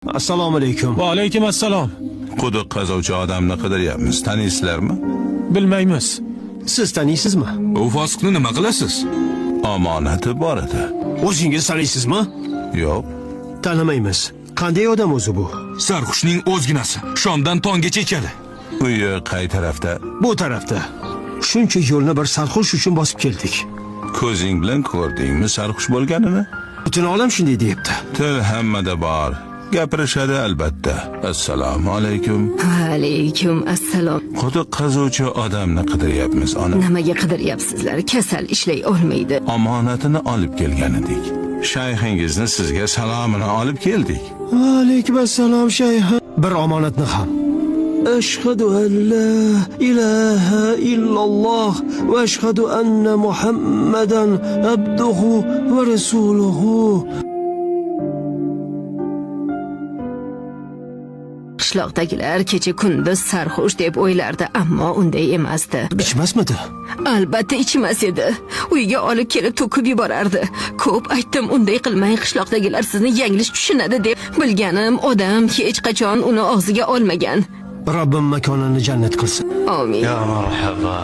Assalomu alaykum. Va alaykum assalom. Quduq qazuvchi odamni qidiryapmiz. Taniysizlarmi? Bilmaymiz. Siz taniysizmi? U fosiqni nima qilasiz? Omonati bor edi. O'zingiz taniysizmi? Yo'q. Tanimaymiz. Qanday odam o'zi bu? Sarxushning o'zginasi. Shomdan tonggacha ichadi. Uyi qay tarafda? Bu tarafda. Shuncha yo'lni bir sarxush uchun bosib keldik. Ko'zing bilan ko'rdingmi sarxush bo'lganini? Butun olam shunday deyapti. Til hammada bor. Gapirishadi albatta. Assalomu alaykum. Alaykum assalom. Quduq qazuvchi odamni qidiryapmiz, ona. Nimaga qidiryapsizlar? Kasal ishlay olmaydi. Omonatini olib kelgan edik. Shayxingizni sizga salomini olib keldik. Va alaykum assalom shayx. Bir omonatni ham. Ashhadu an la ilaha illalloh va ashhadu anna Muhammadan abduhu va rasuluhu. Qishloqdagilar kecha kunduz sarxush deb o'ylardi, ammo unday emasdi. Ichmasmidi? Albatta ichmas edi. Uyga olib kelib to'kib yuborardi. Ko'p aytdim, unday qilmang, qishloqdagilar sizni yanglish tushunadi deb. Bilganim odam hech qachon uni og'ziga olmagan. Robbim makonini jannat qilsin. Amin. Ya marhaba.